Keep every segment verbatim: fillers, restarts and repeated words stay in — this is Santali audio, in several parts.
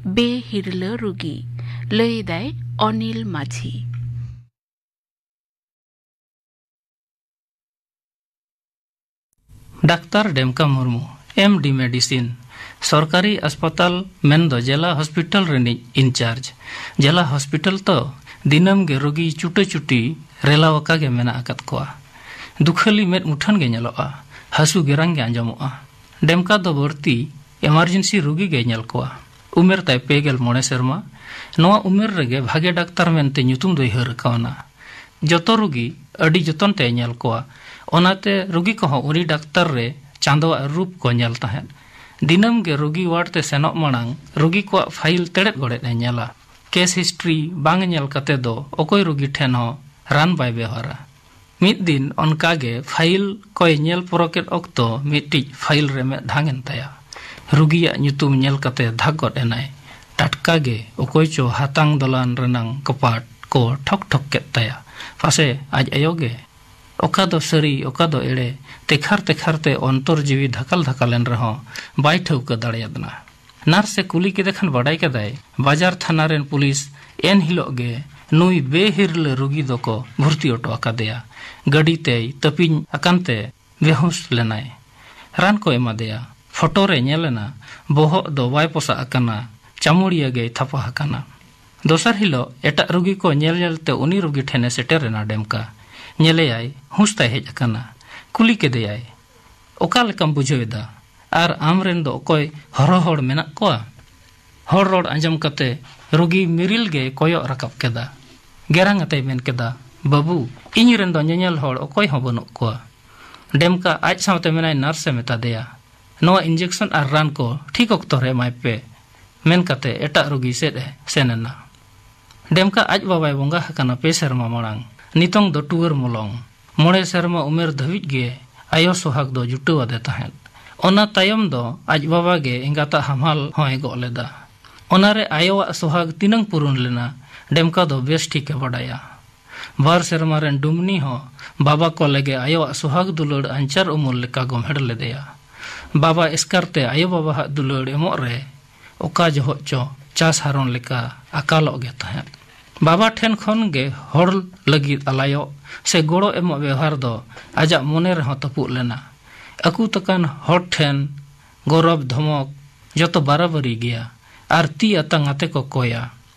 ᱵᱮᱦᱤᱨᱞᱟᱹ ᱨᱩᱜᱤ, ᱞᱟᱹᱭᱫᱟᱭ ᱚᱱᱤᱞ ᱢᱟᱹᱡᱷᱤ᱾ ᱰᱟᱠᱛᱟᱨ ᱰᱮᱢᱠᱟ ᱢᱩᱨᱢᱩ, ᱮᱢ ᱰᱤ ᱢᱮᱰᱤᱥᱤᱱ, ᱥᱚᱨᱠᱟᱨᱤ ᱦᱟᱥᱯᱟᱛᱟᱞ ᱢᱮᱱᱫᱚ ᱡᱮᱞᱟ ᱦᱚᱥᱯᱤᱴᱟᱞ ᱨᱤᱱᱤᱡ ᱤᱱᱪᱟᱨᱡᱽ᱾ ᱡᱮᱞᱟ ᱦᱚᱥᱯᱤᱴᱟᱞ ᱛᱚ ᱫᱤᱱᱟᱹᱢ ᱜᱮ ᱨᱩᱜᱤ ᱪᱩᱴᱟᱹ ᱪᱩᱴᱤ ᱨᱮᱞᱟᱣ ᱟᱠᱟ ᱜᱮ ᱢᱮᱱᱟᱜ ᱟᱠᱟᱫ ᱠᱚᱣᱟ᱾ ᱫᱩᱠᱷᱟᱹᱞᱤ ᱢᱮᱫ ᱢᱩᱴᱷᱟᱹᱱ ᱜᱮ ᱧᱮᱞᱚᱜᱼᱟ, ᱦᱟᱹᱥᱩ ᱜᱮᱨᱟᱝ ᱜᱮ ᱟᱸᱡᱚᱢᱚᱜᱼᱟ᱾ ᱰᱮᱢᱠᱟ ᱫᱚ ᱵᱟᱹᱲᱛᱤ ᱮᱢᱟᱨᱡᱮᱱᱥᱤ ᱨᱩᱜᱤ ᱜᱮᱭ ᱧᱮᱞ ᱠᱚᱣᱟ᱾ ᱩᱢᱮᱨ ᱛᱟᱭ ᱯᱮ ᱜᱮᱞ ᱢᱚᱬᱮ ᱥᱮᱨᱢᱟ᱾ ᱱᱚᱣᱟ ᱩᱢᱮᱨ ᱨᱮᱜᱮ ᱵᱷᱟᱜᱮ ᱰᱟᱠᱛᱟᱨ ᱢᱮᱱᱛᱮ ᱧᱩᱛᱩᱢ ᱫᱚᱭ ᱦᱟᱹᱨ ᱠᱟᱣᱱᱟ᱾ ᱡᱚᱛᱚ ᱨᱩᱜᱤ ᱟᱹᱰᱤ ᱡᱚᱛᱚᱱ ᱛᱮᱭ ᱧᱮᱞ ᱠᱚᱣᱟ᱾ ᱚᱱᱟᱛᱮ ᱨᱩᱜᱤ ᱠᱚᱦᱚᱸ ᱩᱱᱤ ᱰᱟᱠᱛᱟᱨ ᱨᱮ ᱪᱟᱸᱫᱚᱣᱟᱜ ᱨᱩᱯ ᱠᱚ ᱧᱮᱞ ᱛᱟᱦᱮᱸᱫ᱾ ᱫᱤᱱᱟᱹᱢ ᱜᱮ ᱨᱩᱜᱤ ᱣᱟᱨᱰ ᱛᱮ ᱥᱮᱱᱚᱜ ᱢᱟᱲᱟᱝ ᱨᱩᱜᱤ ᱠᱚᱣᱟᱜ ᱯᱷᱟᱭᱤᱞ ᱛᱮᱲᱮᱫ ᱜᱚᱲᱮᱫ ᱮ ᱧᱮᱞᱟ᱾ ᱠᱮᱥ ᱦᱤᱥᱴᱨᱤ ᱵᱟᱝ ᱧᱮᱞ ᱠᱟᱛᱮ ᱫᱚ ᱚᱠᱚᱭ ᱨᱩᱜᱤ ᱴᱷᱮᱱ ᱦᱚᱸ ᱨᱟᱱ ᱵᱟᱭ ᱵᱮᱣᱦᱟᱨᱟ᱾ ᱢᱤᱫ ᱫᱤᱱ ᱚᱱᱠᱟ ᱜᱮ ᱯᱷᱟᱭᱤᱞ ᱠᱚᱭ ᱧᱮᱞ ᱯᱚᱨᱚᱠᱮᱫ ᱚᱠᱛᱚ ᱢᱤᱫᱴᱤᱡ ᱯᱷᱟᱭᱤᱞ ᱨᱮ ᱢᱮᱫ ᱫᱷᱟᱝ ᱮᱱ ᱛᱟᱭᱟ᱾ ᱨᱩᱜᱤᱭᱟᱜ ᱧᱩᱛᱩᱢ ᱧᱮᱞ ᱠᱟᱛᱮ ᱫᱷᱟᱠ ᱜᱚᱫ ᱮᱱᱟᱭ᱾ ᱴᱟᱴᱠᱟ ᱜᱮ ᱚᱠᱚᱭ ᱪᱚ ᱦᱟᱛᱟᱝ ᱫᱚᱞᱟᱱ ᱨᱮᱱᱟᱝ ᱠᱚᱯᱟᱴ ᱠᱚ ᱴᱷᱚᱠ ᱴᱷᱚᱠ ᱠᱮᱫ ᱛᱟᱭᱟ᱾ ᱯᱟᱥᱮ ᱟᱡ ᱟᱭᱳ ᱜᱮ᱾ ᱚᱠᱟ ᱫᱚ ᱥᱟᱹᱨᱤ, ᱚᱠᱟ ᱫᱚ ᱮᱲᱮ, ᱛᱮᱠᱷᱟᱨ ᱛᱮᱠᱷᱟᱨ ᱛᱮ ᱚᱱᱛᱚᱨ ᱡᱤᱣᱤ ᱫᱷᱟᱠᱟᱞ ᱫᱷᱟᱠᱟᱞ ᱮᱱ ᱨᱮᱦᱚᱸ ᱵᱟᱭ ᱴᱷᱟᱹᱣᱠᱟᱹ ᱫᱟᱲᱮᱭᱟᱫᱱᱟ᱾ ᱱᱟᱨᱥ ᱮ ᱠᱩᱞᱤ ᱠᱮᱫᱮ ᱠᱷᱟᱱ ᱵᱟᱰᱟᱭ ᱠᱮᱫᱟᱭ, ᱵᱟᱡᱟᱨ ᱛᱷᱟᱱᱟ ᱨᱮᱱ ᱯᱩᱞᱤᱥ ᱮᱱ ᱦᱤᱞᱳᱜ ᱜᱮ ᱱᱩᱭ ᱵᱮᱦᱤᱨᱞᱟᱹ ᱨᱩᱜᱤ ᱫᱚᱠᱚ ᱵᱷᱩᱨᱛᱤ ᱚᱴᱚ ᱟᱠᱟᱫᱮᱭᱟ᱾ ᱜᱟᱹᱰᱤ ᱛᱮᱭ ᱛᱟᱹᱯᱤᱧ ᱟᱠᱟᱱ ᱛᱮ ᱵᱮᱦᱩᱸᱥ ᱞᱮᱱᱟᱭ᱾ ᱨᱟᱱ ᱠᱚ ᱮᱢᱟᱫᱮᱭᱟ᱾ ᱯᱷᱚᱴᱳ ᱨᱮ ᱧᱮᱞ ᱮᱱᱟ, ᱵᱚᱦᱚᱜ ᱫᱚ ᱵᱟᱭ ᱯᱚᱥᱟᱜ ᱟᱠᱟᱱᱟ, ᱪᱟᱢᱩᱲᱤᱭᱟᱹ ᱜᱮᱭ ᱛᱷᱟᱯᱟ ᱟᱠᱟᱱᱟ᱾ ᱫᱚᱥᱟᱨ ᱦᱤᱞᱳᱜ ᱮᱴᱟᱜ ᱨᱩᱜᱤ ᱠᱚ ᱧᱮᱞ ᱧᱮᱞ ᱛᱮ ᱩᱱᱤ ᱨᱩᱜᱤ ᱴᱷᱮᱱᱮ ᱥᱮᱴᱮᱨ ᱮᱱᱟ ᱰᱮᱢᱠᱟ᱾ ᱧᱮᱞᱮᱭᱟᱭ, ᱦᱩᱸᱥ ᱛᱟᱭ ᱦᱮᱡ ᱟᱠᱟᱱᱟ᱾ ᱠᱩᱞᱤ ᱠᱮᱫᱮᱭᱟᱭ, "ᱚᱠᱟ ᱞᱮᱠᱟᱢ ᱵᱩᱡᱷᱟᱹᱣ ᱮᱫᱟ? ᱟᱨ ᱟᱢ ᱨᱮᱱ ᱫᱚ ᱚᱠᱚᱭ ᱦᱚᱨᱦᱚ ᱦᱚᱲ ᱢᱮᱱᱟᱜ ᱠᱚᱣᱟ?" ᱦᱚᱲ ᱨᱚᱲ ᱟᱸᱡᱚᱢ ᱠᱟᱛᱮ ᱨᱩᱜᱤ ᱢᱤᱨᱤᱞ ᱜᱮᱭ ᱠᱚᱭᱚᱜ ᱨᱟᱠᱟᱵ ᱠᱮᱫᱟ᱾ ᱜᱮᱨᱟᱝ ᱟᱛᱮᱭ ᱢᱮᱱ ᱠᱮᱫᱟ, "ᱵᱟᱹᱵᱩ, ᱤᱧ ᱨᱮᱱ ᱫᱚ ᱧᱮᱧᱮᱞ ᱦᱚᱲ ᱚᱠᱚᱭ ᱦᱚᱸ ᱵᱟᱹᱱᱩᱜ ᱠᱚᱣᱟ᱾ ᱰᱮᱢᱠᱟ ᱟᱡ ᱥᱟᱶᱛᱮ ᱢᱮᱱᱟᱭ ᱱᱟᱨᱥ ᱮ ᱢᱮᱛᱟ ᱫᱮᱭᱟ, 'ᱱᱚᱣᱟ ᱤᱧᱡᱮᱠᱥᱚᱱ ᱟᱨ ᱨᱟᱱ ᱠᱚ ᱴᱷᱤᱠ ᱚᱠᱛᱚ ᱨᱮ ᱮᱢᱟᱭ ᱯᱮ,'" ᱢᱮᱱ ᱠᱟᱛᱮ ᱮᱴᱟᱜ ᱨᱩᱜᱤ ᱥᱮᱫ ᱮ ᱥᱮᱱ ᱮᱱᱟ᱾ ᱰᱮᱢᱠᱟ ᱟᱡ ᱵᱟᱵᱟᱭ ᱵᱚᱸᱜᱟ ᱟᱠᱟᱱᱟ ᱯᱮ ᱥᱮᱨᱢᱟ ᱢᱟᱲᱟᱝ᱾ ᱱᱤᱛᱚᱝ ᱫᱚ ᱴᱩᱣᱟᱹᱨ ᱢᱚᱞᱚᱝ᱾ ᱢᱚᱬᱮ ᱥᱮᱨᱢᱟ ᱩᱢᱮᱨ ᱫᱷᱟᱹᱵᱤᱡ ᱜᱮ ᱟᱭᱳ ᱥᱚᱦᱟᱜᱽ ᱫᱚ ᱡᱩᱴᱟᱹᱣ ᱟᱫᱮ ᱛᱟᱦᱮᱸᱫ᱾ ᱚᱱᱟ ᱛᱟᱭᱚᱢ ᱫᱚ ᱟᱡ ᱵᱟᱵᱟ ᱜᱮ ᱮᱸᱜᱟᱛᱟᱜ ᱦᱟᱢᱟᱞ ᱦᱚᱸᱭ ᱜᱚᱜ ᱞᱮᱫᱟ᱾ ᱚᱱᱟᱨᱮ ᱟᱭᱳᱣᱟᱜ ᱥᱚᱦᱟᱜᱽ ᱛᱤᱱᱟᱹᱝ ᱯᱩᱨᱩᱱ ᱞᱮᱱᱟ, ᱰᱮᱢᱠᱟ ᱫᱚ ᱵᱮᱥ ᱴᱷᱤᱠ ᱮ ᱵᱟᱰᱟᱭᱟ᱾ ᱵᱟᱨ ᱥᱮᱨᱢᱟ ᱨᱮᱱ ᱰᱩᱢᱱᱤ ᱦᱚᱸ ᱵᱟᱵᱟ ᱠᱚ ᱞᱮᱜᱮ ᱟᱭᱳᱣᱟᱜ ᱥᱚᱦᱟᱜᱽ ᱫᱩᱞᱟᱹᱲ ᱟᱧᱪᱟᱨ ᱩᱢᱩᱞ ᱞᱮᱠᱟ ᱜᱚᱢᱦᱮᱲ ᱞᱮᱫᱮᱭᱟ᱾ ᱵᱟᱵᱟ ᱮᱥᱠᱟᱨ ᱛᱮ ᱟᱭᱳ ᱵᱟᱵᱟᱣᱟᱜ ᱫᱩᱞᱟᱹᱲ ᱮᱢᱚᱜ ᱨᱮ ᱚᱠᱟ ᱡᱚᱦᱚᱜ ᱪᱚ ᱪᱟᱥ ᱦᱟᱨᱚᱱ ᱞᱮᱠᱟ ᱟᱠᱟᱞᱚᱜ ᱜᱮ ᱛᱟᱦᱮᱸᱫ᱾ ᱵᱟᱵᱟ ᱴᱷᱮᱱ ᱠᱷᱚᱱ ᱜᱮ ᱦᱚᱲ ᱞᱟᱹᱜᱤᱫ ᱟᱞᱟᱭᱚᱜ ᱥᱮ ᱜᱚᱲᱚ ᱮᱢᱚᱜ ᱵᱮᱣᱦᱟᱨ ᱫᱚ ᱟᱡᱟᱜ ᱢᱚᱱᱮ ᱨᱮᱦᱚᱸ ᱛᱟᱹᱯᱩᱜ ᱞᱮᱱᱟ᱾ ᱟᱹᱠᱩ ᱛᱟᱠᱟᱱ ᱦᱚᱲ ᱴᱷᱮᱱ ᱜᱚᱨᱚᱵᱽ ᱫᱷᱚᱢᱚᱠ ᱡᱚᱛᱚ ᱵᱟᱨᱟᱵᱟᱹᱨᱤ ᱜᱮᱭᱟ ᱟᱨ ᱛᱤ ᱟᱛᱟᱝ ᱟᱛᱮ ᱠᱚ ᱠᱚᱭᱟ᱾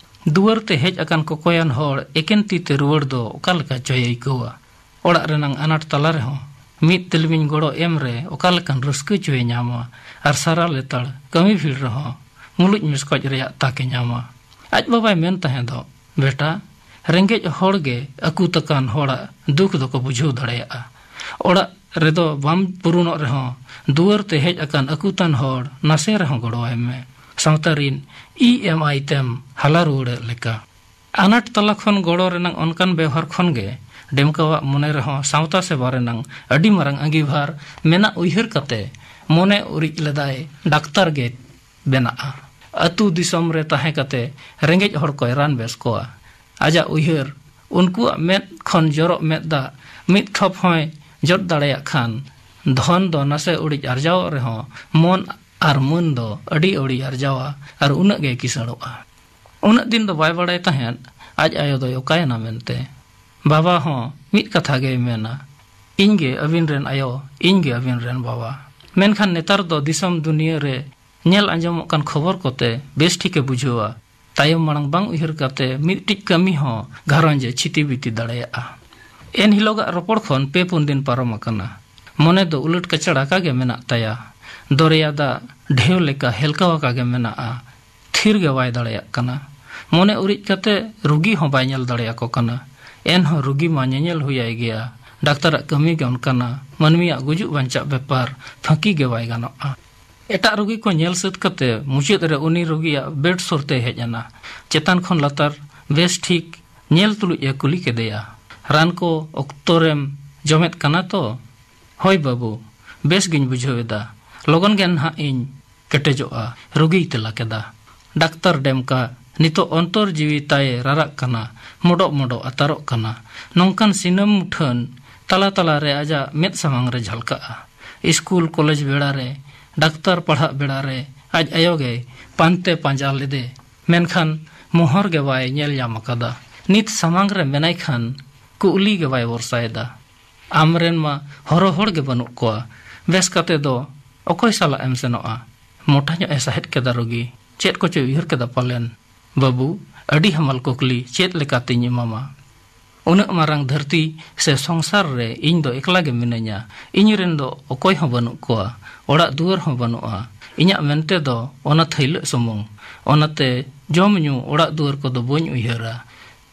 ᱫᱩᱣᱟᱹᱨ ᱛᱮ ᱦᱮᱡ ᱟᱠᱟᱱ ᱠᱚᱠᱚᱭᱟᱱ ᱦᱚᱲ ᱮᱠᱮᱱ ᱛᱤ ᱛᱮ ᱨᱩᱣᱟᱹᱲ ᱫᱚ ᱚᱠᱟ ᱞᱮᱠᱟ ᱪᱚᱭ ᱟᱹᱭᱠᱟᱹᱣᱟ᱾ ᱚᱲᱟᱜ ᱨᱮᱱᱟᱜ ᱟᱱᱟᱴ ᱛᱟᱞᱟ ᱨᱮᱦᱚᱸ ᱢᱤᱫ ᱛᱤᱞᱢᱤᱧ ᱜᱚᱲᱚ ᱮᱢ ᱨᱮ ᱚᱠᱟ ᱞᱮᱠᱟᱱ ᱨᱟᱹᱥᱠᱟᱹ ᱪᱚᱭ ᱧᱟᱢᱟ᱾ ᱟᱨ ᱥᱟᱨᱟ ᱞᱮᱛᱟᱲ ᱠᱟᱹᱢᱤ ᱵᱷᱤᱲ ᱨᱮᱦᱚᱸ ᱢᱩᱞᱩᱡ ᱢᱮᱥᱠᱚᱡ ᱨᱮᱭᱟᱜ ᱛᱟᱠ ᱮ ᱧᱟᱢᱟ᱾ ᱟᱡ ᱵᱟᱵᱟᱭ ᱢᱮᱱ ᱛᱟᱦᱮᱸ ᱫᱚ, ᱵᱮᱴᱟ, ᱨᱮᱸᱜᱮᱡ ᱦᱚᱲ ᱜᱮ ᱟᱹᱠᱩ ᱛᱟᱠᱟᱱ ᱦᱚᱲᱟᱜ ᱫᱩᱠ ᱫᱚᱠᱚ ᱵᱩᱡᱷᱟᱹᱣ ᱫᱟᱲᱮᱭᱟᱜᱼᱟ᱾ ᱚᱲᱟᱜ ᱨᱮᱫᱚ ᱵᱟᱢ ᱯᱩᱨᱩᱱᱚᱜ ᱨᱮᱦᱚᱸ ᱫᱩᱣᱟᱹᱨ ᱛᱮ ᱦᱮᱡ ᱟᱠᱟᱱ ᱟᱹᱠᱩᱛᱟᱱ ᱦᱚᱲ ᱱᱟᱥᱮ ᱨᱮᱦᱚᱸ ᱜᱚᱲᱚᱣᱟᱭ ᱢᱮ᱾ ᱥᱟᱶᱛᱟ ᱨᱤᱱ ᱤ ᱮᱢ ᱟᱭ ᱛᱮᱢ ᱦᱟᱞᱟ ᱨᱩᱣᱟᱹᱲᱮᱫ ᱞᱮᱠᱟ᱾ ᱟᱱᱟᱴ ᱛᱟᱞᱟ ᱠᱷᱚᱱ ᱜᱚᱲᱚ ᱨᱮᱱᱟᱜ ᱚᱱᱠᱟᱱ ᱵᱮᱣᱦᱟᱨ ᱠᱷᱚᱱ ᱜᱮ ᱰᱮᱢᱠᱟᱣᱟᱜ ᱢᱚᱱᱮ ᱨᱮᱦᱚᱸ ᱥᱟᱶᱛᱟ ᱥᱮᱵᱟ ᱨᱮᱱᱟᱜ ᱟᱹᱰᱤ ᱢᱟᱨᱟᱝ ᱟᱸᱜᱤᱵᱷᱟᱨ ᱢᱮᱱᱟᱜ ᱩᱭᱦᱟᱹᱨ ᱠᱟᱛᱮ ᱢᱚᱱᱮ ᱩᱨᱤᱡ ᱞᱮᱫᱟᱭ ᱰᱟᱠᱛᱟᱨ ᱜᱮ ᱵᱮᱱᱟᱜᱼᱟ᱾ ᱟᱹᱛᱩ ᱫᱤᱥᱚᱢ ᱨᱮ ᱛᱟᱦᱮᱸ ᱠᱟᱛᱮ ᱨᱮᱸᱜᱮᱡ ᱦᱚᱲ ᱠᱚᱭ ᱨᱟᱱ ᱵᱮᱥ ᱠᱚᱣᱟ᱾ ᱟᱡᱟᱜ ᱩᱭᱦᱟᱹᱨ, ᱩᱱᱠᱩᱣᱟᱜ ᱢᱮᱫ ᱠᱷᱚᱱ ᱡᱚᱨᱚᱜ ᱢᱮᱫ ᱫᱟᱜ ᱢᱤᱫ ᱴᱷᱚᱯ ᱦᱚᱸᱭ ᱡᱚᱫ ᱫᱟᱲᱮᱭᱟᱜ ᱠᱷᱟᱱ, ᱫᱷᱚᱱ ᱫᱚ ᱱᱟᱥᱮ ᱩᱲᱤᱡ ᱟᱨᱡᱟᱣᱚᱜ ᱨᱮᱦᱚᱸ ᱢᱚᱱ ᱟᱨ ᱢᱟᱹᱱ ᱫᱚ ᱟᱹᱰᱤ ᱟᱹᱣᱲᱤ ᱟᱨᱡᱟᱣᱟ ᱟᱨ ᱩᱱᱟᱹᱜ ᱜᱮᱭ ᱠᱤᱥᱟᱹᱬᱚᱜᱼᱟ᱾ ᱩᱱᱟᱹᱜ ᱫᱤᱱ ᱫᱚ ᱵᱟᱭ ᱵᱟᱲᱟᱭ ᱛᱟᱦᱮᱸᱫ ᱟᱡ ᱟᱭᱳ ᱫᱚᱭ ᱚᱠᱟᱭᱮᱱᱟ ᱢᱮᱱᱛᱮ᱾ ᱵᱟᱵᱟ ᱦᱚᱸ ᱢᱤᱫ ᱠᱟᱛᱷᱟ ᱜᱮᱭ ᱢᱮᱱᱟ, "ᱤᱧ ᱜᱮ ᱟᱹᱵᱤᱱ ᱨᱮᱱ ᱟᱭᱳ, ᱤᱧ ᱜᱮ ᱟᱹᱵᱤᱱ ᱨᱮᱱ ᱵᱟᱵᱟ᱾" ᱢᱮᱱᱠᱷᱟᱱ ᱱᱮᱛᱟᱨ ᱫᱚ ᱫᱤᱥᱚᱢ ᱫᱩᱱᱤᱭᱟᱹ ᱨᱮ ᱧᱮᱞ ᱟᱸᱡᱚᱢᱚᱜ ᱠᱟᱱ ᱠᱷᱚᱵᱚᱨ ᱠᱚᱛᱮ ᱵᱮᱥ ᱴᱷᱤᱠᱮ ᱵᱩᱡᱷᱟᱹᱣᱟ᱾ ᱛᱟᱭᱚᱢ ᱢᱟᱲᱟᱝ ᱵᱟᱝ ᱩᱭᱦᱟᱹᱨ ᱠᱟᱛᱮ ᱢᱤᱫᱴᱤᱡ ᱠᱟᱹᱢᱤ ᱦᱚᱸ ᱜᱷᱟᱨᱚᱸᱡᱽ ᱮ ᱪᱷᱤᱛᱤ ᱵᱤᱛᱤ ᱫᱟᱲᱮᱭᱟᱜᱼᱟ᱾ ᱮᱱ ᱦᱤᱞᱳᱜᱟᱜ ᱨᱚᱯᱚᱲ ᱠᱷᱚᱱ ᱯᱮ ᱯᱩᱱ ᱫᱤᱱ ᱯᱟᱨᱚᱢ ᱟᱠᱟᱱᱟ᱾ ᱢᱚᱱᱮ ᱫᱚ ᱩᱞᱟᱹᱴ ᱠᱟᱪᱟᱲ ᱟᱠᱟ ᱜᱮ ᱢᱮᱱᱟᱜ ᱛᱟᱭᱟ᱾ ᱫᱚᱨᱭᱟ ᱫᱟᱜ ᱰᱷᱮᱣ ᱞᱮᱠᱟ ᱦᱮᱞᱠᱟᱣ ᱟᱠᱟ ᱜᱮ ᱢᱮᱱᱟᱜᱼᱟ᱾ ᱛᱷᱤᱨ ᱜᱮ ᱵᱟᱭ ᱫᱟᱲᱮᱭᱟᱜ ᱠᱟᱱᱟ᱾ ᱢᱚᱱᱮ ᱩᱨᱤᱡ ᱠᱟᱛᱮ ᱨᱩᱜᱤ ᱦᱚᱸ ᱵᱟᱭ ᱧᱮᱞ ᱫᱟᱲᱮᱭᱟᱠᱚ ᱠᱟᱱᱟ᱾ ᱮᱱᱦᱚᱸ ᱨᱩᱜᱤ ᱢᱟ ᱧᱮᱧᱮᱞ ᱦᱩᱭᱟᱭ ᱜᱮᱭᱟ᱾ ᱰᱟᱠᱛᱟᱨᱟᱜ ᱠᱟᱹᱢᱤ ᱜᱮ ᱚᱱᱠᱟᱱᱟ᱾ ᱢᱟᱹᱱᱢᱤᱭᱟᱜ ᱜᱩᱡᱩᱜ ᱵᱟᱧᱪᱟᱜ ᱵᱮᱯᱟᱨ ᱯᱷᱟᱹᱠᱤ ᱜᱮ ᱵᱟᱭ ᱜᱟᱱᱚᱜᱼᱟ᱾ ᱮᱴᱟᱜ ᱨᱩᱜᱤ ᱠᱚ ᱧᱮᱞ ᱥᱟᱹᱛ ᱠᱟᱛᱮ ᱢᱩᱪᱟᱹᱫ ᱨᱮ ᱩᱱᱤ ᱨᱩᱜᱤᱭᱟᱜ ᱵᱮᱰ ᱥᱩᱨ ᱛᱮᱭ ᱦᱮᱡ ᱮᱱᱟ᱾ ᱪᱮᱛᱟᱱ ᱠᱷᱚᱱ ᱞᱟᱛᱟᱨ ᱵᱮᱥ ᱴᱷᱤᱠ ᱧᱮᱞ ᱛᱩᱞᱩᱡ ᱮ ᱠᱩᱞᱤ ᱠᱮᱫᱮᱭᱟ, "ᱨᱟᱱ ᱠᱚ ᱚᱠᱛᱚ ᱨᱮᱢ ᱡᱚᱢᱮᱫ ᱠᱟᱱᱟ ᱛᱚ?" "ᱦᱳᱭ ᱵᱟᱹᱵᱩ, ᱵᱮᱥ ᱜᱤᱧ ᱵᱩᱡᱷᱟᱹᱣ ᱮᱫᱟ᱾ ᱞᱚᱜᱚᱱ ᱜᱮ ᱱᱟᱦᱟᱜ ᱤᱧ ᱠᱮᱴᱮᱡᱚᱜᱼᱟ", ᱨᱩᱜᱤᱭ ᱛᱮᱞᱟ ᱠᱮᱫᱟ᱾ ᱰᱟᱠᱛᱟᱨ ᱰᱮᱢᱠᱟ ᱱᱤᱛᱚᱜ ᱚᱱᱛᱚᱨ ᱡᱤᱣᱤ ᱛᱟᱭᱮ ᱨᱟᱨᱟᱜ ᱠᱟᱱᱟ, ᱢᱚᱰᱚᱜ ᱢᱚᱰᱚᱜ ᱟᱛᱟᱨᱚᱜ ᱠᱟᱱᱟ᱾ ᱱᱚᱝᱠᱟᱱ ᱥᱤᱱᱟᱹᱢ ᱢᱩᱴᱷᱟᱹᱱ ᱛᱟᱞᱟ ᱛᱟᱞᱟ ᱨᱮ ᱟᱡᱟᱜ ᱢᱮᱫ ᱥᱟᱢᱟᱝ ᱨᱮ ᱡᱷᱟᱞᱠᱟᱜᱼᱟ᱾ ᱤᱥᱠᱩᱞ ᱠᱚᱞᱮᱡᱽ ᱵᱮᱲᱟ ᱨᱮ, ᱰᱟᱠᱛᱟᱨ ᱯᱟᱲᱦᱟᱜ ᱵᱮᱲᱟ ᱨᱮ, ᱟᱡ ᱟᱭᱳ ᱜᱮᱭ ᱯᱟᱱᱛᱮ ᱯᱟᱸᱡᱟ ᱞᱮᱫᱮ, ᱢᱮᱱᱠᱷᱟᱱ ᱢᱚᱦᱚᱨ ᱜᱮ ᱵᱟᱭ ᱧᱮᱞ ᱧᱟᱢ ᱟᱠᱟᱫᱟ᱾ ᱱᱤᱛ ᱥᱟᱢᱟᱝ ᱨᱮ ᱢᱮᱱᱟᱭ ᱠᱷᱟᱱ ᱠᱩᱜᱞᱤ ᱜᱮ ᱵᱟᱭ ᱵᱷᱚᱨᱥᱟᱭᱮᱫᱟ᱾ ᱟᱢᱨᱮᱱ ᱢᱟ ᱦᱚᱨᱚ ᱦᱚᱲ ᱜᱮ ᱵᱟᱹᱱᱩᱜ ᱠᱚᱣᱟ᱾ ᱵᱮᱥ ᱠᱟᱛᱮ ᱫᱚ ᱚᱠᱚᱭ ᱥᱟᱞᱟᱜ ᱮᱢ ᱥᱮᱱᱚᱜᱼᱟ? ᱢᱚᱴᱟ ᱧᱚᱜ ᱮ ᱥᱟᱦᱮᱫ ᱠᱮᱫᱟ ᱨᱩᱜᱤ᱾ ᱪᱮᱫ ᱠᱚᱪᱚᱭ ᱩᱭᱦᱟᱹᱨ ᱠᱮᱫᱟ ᱯᱟᱞᱮᱱ᱾ ᱵᱟᱹᱵᱩ, ᱟᱹᱰᱤ ᱦᱟᱢᱟᱞ ᱠᱩᱠᱞᱤ, ᱪᱮᱫ ᱞᱮᱠᱟᱛᱤᱧ ᱮᱢᱟᱢᱟ? ᱩᱱᱟᱹᱜ ᱢᱟᱨᱟᱝ ᱫᱷᱟᱹᱨᱛᱤ ᱥᱮ ᱥᱚᱝᱥᱟᱨ ᱨᱮ ᱤᱧ ᱫᱚ ᱮᱠᱞᱟ ᱜᱮ ᱢᱤᱱᱟᱹᱧᱟ᱾ ᱤᱧ ᱨᱮᱱ ᱫᱚ ᱚᱠᱚᱭ ᱦᱚᱸ ᱵᱟᱹᱱᱩᱜ ᱠᱚᱣᱟ, ᱚᱲᱟᱜ ᱫᱩᱣᱟᱹᱨ ᱦᱚᱸ ᱵᱟᱹᱱᱩᱜᱼᱟ᱾ ᱤᱧᱟᱹᱜ ᱢᱮᱱᱛᱮ ᱫᱚ ᱚᱱᱟ ᱛᱷᱟᱹᱭᱞᱟᱹᱜ ᱥᱩᱢᱩᱝ᱾ ᱚᱱᱟᱛᱮ ᱡᱚᱢ ᱧᱩ, ᱚᱲᱟᱜ ᱫᱩᱣᱟᱹᱨ ᱠᱚᱫᱚ ᱵᱟᱹᱧ ᱩᱭᱦᱟᱹᱨᱟ᱾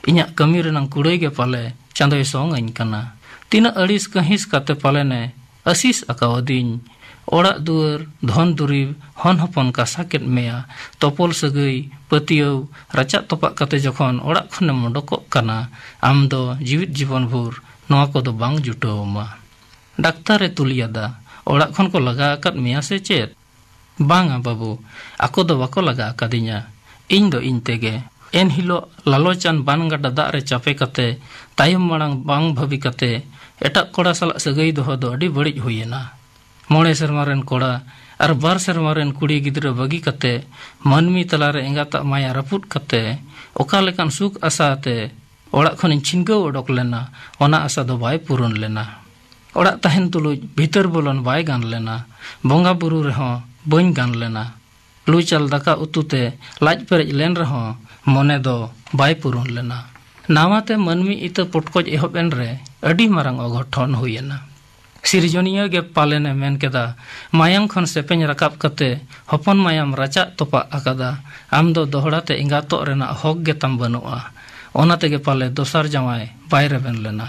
ᱤᱧᱟᱹᱜ ᱠᱟᱹᱢᱤ ᱨᱮᱱᱟᱝ ᱠᱩᱲᱟᱹᱭ ᱜᱮ ᱯᱟᱞᱮ ᱪᱟᱸᱫᱚᱭ ᱥᱚᱝ ᱟᱹᱧ ᱠᱟᱱᱟ᱾ ᱛᱤᱱᱟᱹᱜ ᱟᱹᱲᱤᱥ ᱠᱟᱹᱦᱤᱥ ᱠᱟᱛᱮ ᱯᱟᱞᱮᱱᱮ ᱟᱹᱥᱤᱥ ᱟᱠᱟᱣᱟᱫᱤᱧ᱾ ᱚᱲᱟᱜ ᱫᱩᱣᱟᱹᱨ, ᱫᱷᱚᱱ ᱫᱩᱨᱤᱵᱽ, ᱦᱚᱱ ᱦᱚᱯᱚᱱ ᱠᱟᱥᱟ ᱠᱮᱫ ᱢᱮᱭᱟ᱾ ᱛᱚᱯᱚᱞ ᱥᱟᱹᱜᱟᱹᱭ, ᱯᱟᱹᱛᱭᱟᱹᱣ, ᱨᱟᱪᱟᱜ ᱛᱚᱯᱟᱜ ᱠᱟᱛᱮ ᱡᱚᱠᱷᱚᱱ ᱚᱲᱟᱜ ᱠᱷᱚᱱᱮᱢ ᱚᱰᱚᱠᱚᱜ ᱠᱟᱱᱟ, ᱟᱢ ᱫᱚ ᱡᱤᱣᱤᱫ ᱡᱤᱵᱚᱱ ᱵᱷᱳᱨ ᱱᱚᱣᱟ ᱠᱚᱫᱚ ᱵᱟᱝ ᱡᱩᱴᱟᱹᱣ ᱟᱢᱟ᱾ ᱰᱟᱠᱛᱟᱨᱮ ᱛᱩᱞᱤᱭᱟᱫᱟ, ᱚᱲᱟᱜ ᱠᱷᱚᱱ ᱠᱚ ᱞᱟᱜᱟ ᱟᱠᱟᱫ ᱢᱮᱭᱟ ᱥᱮ ᱪᱮᱫ? ᱵᱟᱝᱟ ᱵᱟᱹᱵᱩ, ᱟᱠᱚ ᱫᱚ ᱵᱟᱠᱚ ᱞᱟᱜᱟ ᱟᱠᱟᱫᱤᱧᱟ᱾ ᱤᱧ ᱫᱚ ᱤᱧ ᱛᱮᱜᱮ᱾ ᱮᱱᱦᱤᱞᱳᱜ ᱞᱟᱞᱚᱪᱟᱱ ᱵᱟᱱ ᱜᱟᱰᱟ ᱫᱟᱜ ᱨᱮ ᱪᱟᱯᱮ ᱠᱟᱛᱮ, ᱛᱟᱭᱚᱢ ᱢᱟᱲᱟᱝ ᱵᱟᱝ ᱵᱷᱟᱹᱵᱤ ᱠᱟᱛᱮ, ᱮᱴᱟᱜ ᱠᱚᱲᱟ ᱥᱟᱞᱟᱜ ᱥᱟᱹᱜᱟᱹᱭ ᱫᱚᱦᱚ ᱫᱚ ᱟᱹᱰᱤ ᱵᱟᱹᱲᱤᱡ ᱦᱩᱭᱮᱱᱟ᱾ ᱢᱚᱬᱮ ᱥᱮᱨᱢᱟ ᱨᱮᱱ ᱠᱚᱲᱟ ᱟᱨ ᱵᱟᱨ ᱥᱮᱨᱢᱟ ᱨᱮᱱ ᱠᱩᱲᱤ ᱜᱤᱫᱽᱨᱟᱹ ᱵᱟᱹᱜᱤ ᱠᱟᱛᱮ, ᱢᱟᱹᱱᱢᱤ ᱛᱟᱞᱟᱨᱮ ᱮᱸᱜᱟᱛᱟᱜ ᱢᱟᱭᱟ ᱨᱟᱹᱯᱩᱫ ᱠᱟᱛᱮ, ᱚᱠᱟ ᱞᱮᱠᱟᱱ ᱥᱩᱠ ᱟᱥᱟ ᱟᱛᱮ ᱚᱲᱟᱜ ᱠᱷᱚᱱᱤᱧ ᱪᱷᱤᱱᱜᱟᱹᱣ ᱚᱰᱚᱠ ᱞᱮᱱᱟ, ᱚᱱᱟ ᱟᱥᱟ ᱫᱚ ᱵᱟᱭ ᱯᱩᱨᱩᱱ ᱞᱮᱱᱟ᱾ ᱚᱲᱟᱜ ᱛᱟᱦᱮᱱ ᱛᱩᱞᱩᱡ ᱵᱷᱤᱛᱟᱹᱨ ᱵᱚᱞᱚᱱ ᱵᱟᱭ ᱜᱟᱱ ᱞᱮᱱᱟ᱾ ᱵᱚᱸᱜᱟ ᱵᱩᱨᱩ ᱨᱮᱦᱚᱸ ᱵᱟᱹᱧ ᱜᱟᱱ ᱞᱮᱱᱟ᱾ ᱞᱩ ᱪᱟᱞ ᱫᱟᱠᱟ ᱩᱛᱩ ᱛᱮ ᱞᱟᱡ ᱯᱮᱨᱮᱡ ᱞᱮᱱ ᱨᱮᱦᱚᱸ ᱢᱚᱱᱮ ᱫᱚ ᱵᱟᱭ ᱯᱩᱨᱩᱱ ᱞᱮᱱᱟ᱾ ᱱᱟᱣᱟᱛᱮ ᱢᱟᱹᱱᱢᱤ ᱤᱛᱟᱹ ᱯᱚᱴᱠᱚᱡ ᱮᱦᱚᱵ ᱮᱱ ᱨᱮ ᱟᱹᱰᱤ ᱢᱟᱨᱟᱝ ᱚᱜᱷᱚᱴᱚᱱ ᱦᱩᱭᱮᱱᱟ᱾ ᱥᱤᱨᱡᱚᱱᱤᱭᱟᱹ ᱜᱮ ᱯᱟᱞᱮᱱᱮ ᱢᱮᱱ ᱠᱮᱫᱟ, ᱢᱟᱭᱟᱢ ᱠᱷᱚᱱ ᱥᱮᱯᱮᱧ ᱨᱟᱠᱟᱵ ᱠᱟᱛᱮ ᱦᱚᱯᱚᱱ ᱢᱟᱭᱟᱢ ᱨᱟᱪᱟᱜ ᱛᱚᱯᱟᱜ ᱟᱠᱟᱫᱟ᱾ ᱟᱢ ᱫᱚ ᱫᱚᱦᱲᱟ ᱛᱮ ᱮᱸᱜᱟᱛᱚᱜ ᱨᱮᱱᱟᱜ ᱦᱚᱠ ᱜᱮ ᱛᱟᱢ ᱵᱟᱹᱱᱩᱜᱼᱟ᱾ ᱚᱱᱟ ᱛᱮᱜᱮ ᱯᱟᱞᱮ ᱫᱚᱥᱟᱨ ᱡᱟᱶᱟᱭ ᱵᱟᱭ ᱨᱮᱵᱮᱱ ᱞᱮᱱᱟ᱾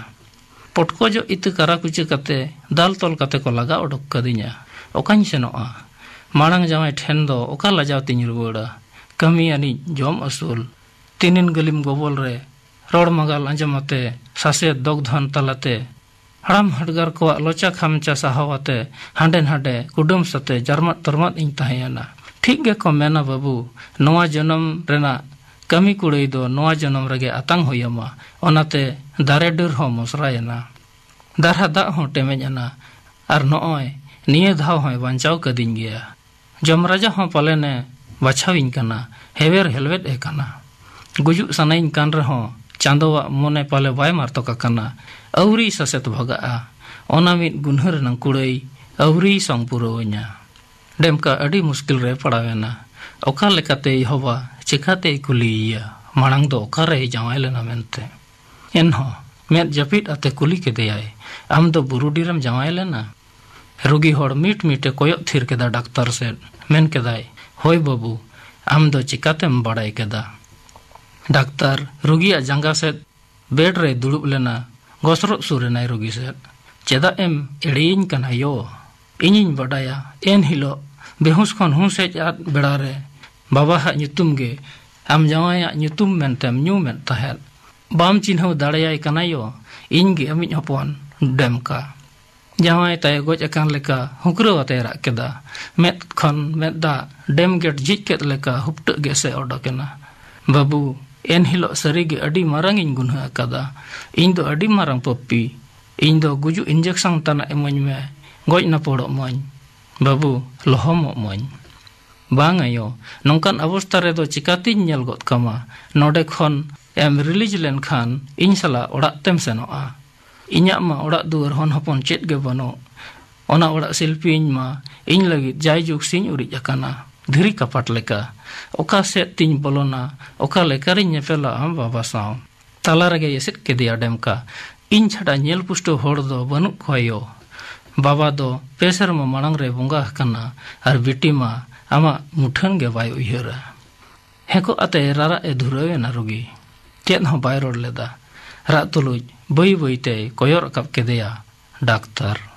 ᱯᱚᱴᱠᱚᱡᱚᱜ ᱤᱛᱟᱹ ᱠᱟᱨᱟ ᱠᱩᱪᱟᱹ ᱠᱟᱛᱮ ᱫᱟᱞ ᱛᱚᱞ ᱠᱟᱛᱮ ᱠᱚ ᱞᱟᱜᱟ ᱚᱰᱚᱠ ᱠᱟᱹᱫᱤᱧᱟ᱾ ᱚᱠᱟᱧ ᱥᱮᱱᱚᱜᱼᱟ? ᱢᱟᱲᱟᱝ ᱡᱟᱶᱟᱭ ᱴᱷᱮᱱ ᱫᱚ ᱚᱠᱟ ᱞᱟᱡᱟᱣ ᱛᱤᱧ ᱨᱩᱣᱟᱹᱲᱟ? ᱠᱟᱹᱢᱤ ᱟᱹᱱᱤᱡ ᱡᱚᱢ ᱟᱹᱥᱩᱞ᱾ ᱛᱤᱱᱤᱱ ᱜᱟᱹᱞᱤᱢ ᱜᱚᱵᱚᱞ ᱨᱮ ᱨᱚᱲ ᱢᱟᱜᱟᱞ ᱟᱸᱡᱚᱢ ᱟᱛᱮ ᱥᱟᱥᱮᱛ ᱫᱚᱜᱽᱫᱷᱚᱱ ᱛᱟᱞᱟᱛᱮ ᱦᱟᱲᱟᱢ ᱦᱟᱰᱜᱟᱨ ᱠᱚᱣᱟᱜ ᱞᱚᱪᱟ ᱠᱷᱟᱢᱪᱟ ᱥᱟᱦᱟᱣ ᱟᱛᱮ ᱦᱟᱸᱰᱮ ᱱᱟᱰᱮ ᱠᱩᱰᱟᱹᱢ ᱥᱟᱛᱮ ᱡᱟᱨᱢᱟᱫ ᱛᱚᱨᱢᱟᱫ ᱤᱧ ᱛᱟᱦᱮᱸᱭᱮᱱᱟ᱾ ᱴᱷᱤᱠ ᱜᱮᱠᱚ ᱢᱮᱱᱟ ᱵᱟᱹᱵᱩ, ᱱᱚᱣᱟ ᱡᱚᱱᱚᱢ ᱨᱮᱱᱟᱜ ᱠᱟᱹᱢᱤ ᱠᱩᱲᱟᱹᱭ ᱫᱚ ᱱᱚᱣᱟ ᱡᱚᱱᱚᱢ ᱨᱮᱜᱮ ᱟᱛᱟᱝ ᱦᱩᱭ ᱟᱢᱟ᱾ ᱚᱱᱟᱛᱮ ᱫᱟᱨᱮ ᱰᱟᱹᱨ ᱦᱚᱸ ᱢᱚᱥᱨᱟᱭᱮᱱᱟ, ᱫᱟᱨᱦᱟ ᱫᱟᱜ ᱦᱚᱸ ᱴᱮᱢᱮᱡ ᱮᱱᱟ, ᱟᱨ ᱱᱚᱜᱼᱚᱭ ᱱᱤᱭᱟᱹ ᱫᱷᱟᱣ ᱦᱚᱸᱭ ᱵᱟᱧᱪᱟᱣ ᱠᱟᱹᱫᱤᱧ ᱜᱮᱭᱟ᱾ ᱡᱚᱢ ᱨᱟᱡᱟ ᱦᱚᱸ ᱯᱟᱞᱮᱱᱮ ᱵᱟᱪᱷᱟᱣᱤᱧ ᱠᱟᱱᱟ, ᱦᱮᱣᱮᱨ ᱦᱮᱞᱣᱮᱫ ᱮ ᱠᱟᱱᱟ᱾ ᱜᱩᱡᱩᱜ ᱥᱟᱱᱟᱧ ᱠᱟᱱ ᱨᱮᱦᱚᱸ ᱪᱟᱸᱫᱚᱣᱟᱜ ᱢᱚᱱᱮ ᱯᱟᱞᱮ ᱵᱟᱭ ᱢᱟᱨᱛᱚᱠ ᱟᱠᱟᱱᱟ᱾ ᱟᱹᱣᱨᱤ ᱥᱟᱥᱮᱛ ᱵᱷᱟᱜᱟᱜᱼᱟ᱾ ᱚᱱᱟ ᱢᱤᱫ ᱜᱩᱱᱦᱟᱹ ᱨᱮᱱᱟᱜ ᱠᱩᱲᱟᱹᱭ ᱟᱹᱣᱨᱤᱭ ᱥᱚᱝ ᱯᱩᱨᱟᱹᱣᱟᱹᱧᱟ᱾ ᱰᱮᱢᱠᱟ ᱟᱹᱰᱤ ᱢᱩᱥᱠᱤᱞ ᱨᱮ ᱯᱟᱲᱟᱣᱮᱱᱟ᱾ ᱚᱠᱟ ᱞᱮᱠᱟᱛᱮ ᱮᱦᱚᱵᱟ, ᱪᱮᱠᱟᱛᱮᱭ ᱠᱩᱞᱤᱭᱮᱭᱟ? ᱢᱟᱲᱟᱝ ᱫᱚ ᱚᱠᱟᱨᱮᱭ ᱡᱟᱶᱟᱭ ᱞᱮᱱᱟ ᱢᱮᱱᱛᱮ? ᱮᱱᱦᱚᱸ ᱢᱮᱫ ᱡᱟᱹᱯᱤᱫ ᱟᱛᱮ ᱠᱩᱞᱤ ᱠᱮᱫᱮᱭᱟᱭ, "ᱟᱢ ᱫᱚ ᱵᱩᱨᱩᱰᱤ ᱨᱮᱢ ᱡᱟᱶᱟᱭ ᱞᱮᱱᱟ?" ᱨᱩᱜᱤ ᱦᱚᱲ ᱢᱤᱴ ᱢᱤᱴᱮ ᱠᱚᱭᱚᱜ ᱛᱷᱤᱨ ᱠᱮᱫᱟ ᱰᱟᱠᱛᱟᱨ ᱥᱮᱫ᱾ ᱢᱮᱱ ᱠᱮᱫᱟᱭ, "ᱦᱳᱭ ᱵᱟᱹᱵᱩ, ᱟᱢ ᱫᱚ ᱪᱤᱠᱟᱛᱮᱢ ᱵᱟᱲᱟᱭ ᱠᱮᱫᱟ?" ᱰᱟᱠᱛᱟᱨ ᱨᱩᱜᱤᱭᱟᱜ ᱡᱟᱸᱜᱟ ᱥᱮᱫ ᱵᱮᱰ ᱨᱮᱭ ᱫᱩᱲᱩᱵ ᱞᱮᱱᱟ᱾ ᱜᱚᱥᱨᱚᱜ ᱥᱩᱨ ᱮᱱᱟᱭ ᱨᱩᱜᱤ ᱥᱮᱫ᱾ "ᱪᱮᱫᱟᱜ ᱮᱢ ᱮᱲᱮᱭᱤᱧ ᱠᱟᱱᱟ ᱭᱳ? ᱤᱧᱤᱧ ᱵᱟᱰᱟᱭᱟ, ᱮᱱ ᱦᱤᱞᱳᱜ ᱵᱮᱦᱩᱸᱥ ᱠᱷᱚᱱ ᱦᱩᱸᱥ ᱦᱮᱡ ᱟᱫ ᱵᱮᱲᱟ ᱨᱮ ᱵᱟᱵᱟ ᱦᱟᱜ ᱧᱩᱛᱩᱢ ᱜᱮ ᱟᱢ ᱡᱟᱶᱟᱭᱟᱜ ᱧᱩᱛᱩᱢ ᱢᱮᱱᱛᱮᱢ ᱧᱩᱢᱮᱫ ᱛᱟᱦᱮᱸᱫ᱾ ᱵᱟᱢ ᱪᱤᱱᱦᱟᱹᱣ ᱫᱟᱲᱮᱭᱟᱭ ᱠᱟᱱᱟ ᱭᱳ, ᱤᱧ ᱜᱮ ᱟᱢᱤᱡ ᱦᱚᱯᱚᱱ ᱰᱮᱢᱠᱟ᱾" ᱡᱟᱶᱟᱭ ᱛᱟᱭ ᱜᱚᱡ ᱟᱠᱟᱱ ᱞᱮᱠᱟ ᱦᱩᱸᱠᱨᱟᱹᱣ ᱟᱛᱮᱭ ᱨᱟᱜ ᱠᱮᱫᱟ᱾ ᱢᱮᱫ ᱠᱷᱚᱱ ᱢᱮᱫ ᱫᱟᱜ ᱰᱮᱢ ᱜᱮᱴ ᱡᱷᱤᱡ ᱠᱮᱫ ᱞᱮᱠᱟ ᱦᱩᱯᱴᱟᱹᱜ ᱜᱮ ᱥᱮ ᱚᱰᱚᱠ ᱮᱱᱟ᱾ "ᱵᱟᱹᱵᱩ, ᱮᱱ ᱦᱤᱞᱳᱜ ᱥᱟᱹᱨᱤ ᱜᱮ ᱟᱹᱰᱤ ᱢᱟᱨᱟᱝ ᱤᱧ ᱜᱩᱱᱦᱟᱹ ᱟᱠᱟᱫᱟ᱾ ᱤᱧ ᱫᱚ ᱟᱹᱰᱤ ᱢᱟᱨᱟᱝ ᱯᱟᱹᱯᱤ᱾ ᱤᱧ ᱫᱚ ᱜᱩᱡᱩᱜ ᱤᱧᱡᱮᱠᱥᱚᱱ ᱛᱟᱱᱟᱜ ᱤᱢᱟᱹᱧ ᱢᱮ᱾ ᱜᱚᱡ ᱱᱟᱯᱚᱲᱚᱜ ᱢᱟᱹᱧ᱾ ᱵᱟᱹᱵᱩ, ᱞᱚᱦᱚᱢᱚᱜ ᱢᱟᱹᱧ᱾" "ᱵᱟᱝ ᱟᱭᱳ, ᱱᱚᱝᱠᱟᱱ ᱚᱵᱚᱥᱛᱟ ᱨᱮᱫᱚ ᱪᱤᱠᱟᱛᱤᱧ ᱧᱮᱞ ᱜᱚᱫ ᱠᱟᱢᱟ? ᱱᱚᱰᱮ ᱠᱷᱚᱱ ᱮᱢ ᱨᱤᱞᱤᱡᱽ ᱞᱮᱱᱠᱷᱟᱱ ᱤᱧ ᱥᱟᱞᱟᱜ ᱚᱲᱟᱜ ᱛᱮᱢ ᱥᱮᱱᱚᱜᱼᱟ᱾ ᱤᱧᱟᱜ ᱢᱟ ᱚᱲᱟᱜ ᱫᱩᱣᱟᱹᱨ ᱦᱚᱱ ᱦᱚᱯᱚᱱ ᱪᱮᱫ ᱜᱮ ᱵᱟᱹᱱᱩᱜ᱾ ᱚᱱᱟ ᱚᱲᱟᱜ ᱥᱤᱞᱯᱤᱧ ᱢᱟ ᱤᱧ ᱞᱟᱹᱜᱤᱫ ᱡᱟᱭᱡᱩᱜᱽ ᱥᱤᱧ ᱩᱨᱤᱡ ᱟᱠᱟᱱᱟ, ᱫᱷᱤᱨᱤ ᱠᱟᱯᱟᱴ ᱞᱮᱠᱟ᱾ ᱚᱠᱟ ᱥᱮᱫ ᱛᱤᱧ ᱵᱚᱞᱚᱱᱟ, ᱚᱠᱟ ᱞᱮᱠᱟᱨᱤᱧ ᱧᱮᱯᱮᱞᱟ ᱟᱢ ᱵᱟᱵᱟ ᱥᱟᱶ?" ᱛᱟᱞᱟ ᱨᱮᱜᱮᱭ ᱮᱥᱮᱫ ᱠᱮᱫᱮᱭᱟ ᱰᱮᱢᱠᱟ᱾ "ᱤᱧ ᱪᱷᱟᱰᱟ ᱧᱮᱞ ᱯᱩᱥᱴᱟᱹᱣ ᱦᱚᱲ ᱫᱚ ᱵᱟᱹᱱᱩᱜ ᱠᱚᱣᱟ ᱭᱳ᱾ ᱵᱟᱵᱟ ᱫᱚ ᱯᱮ ᱥᱮᱨᱢᱟ ᱢᱟᱲᱟᱝ ᱨᱮ ᱵᱚᱸᱜᱟ ᱟᱠᱟᱱᱟ, ᱟᱨ ᱵᱤᱴᱤ ᱢᱟ ᱟᱢᱟᱜ ᱢᱩᱴᱷᱟᱹᱱ ᱜᱮ ᱵᱟᱭ ᱩᱭᱦᱟᱹᱨᱟ᱾" ᱦᱮᱸᱠᱚᱜ ᱟᱛᱮ ᱨᱟᱨᱟᱜ ᱮ ᱫᱷᱩᱨᱟᱹᱣ ᱮᱱᱟ ᱨᱩᱜᱤ᱾ ᱪᱮᱫ ᱦᱚᱸ ᱵᱟᱭ ᱨᱚᱲ ᱞᱮᱫᱟ᱾ ᱨᱟᱜ ᱛᱩᱞᱩᱡ ᱵᱟᱹᱭ ᱵᱟᱹᱭ ᱛᱮᱭ ᱠᱚᱭᱚᱜ ᱨᱟᱠᱟᱵ ᱠᱮᱫᱮᱭᱟ ᱰᱟᱠᱛᱟᱨ᱾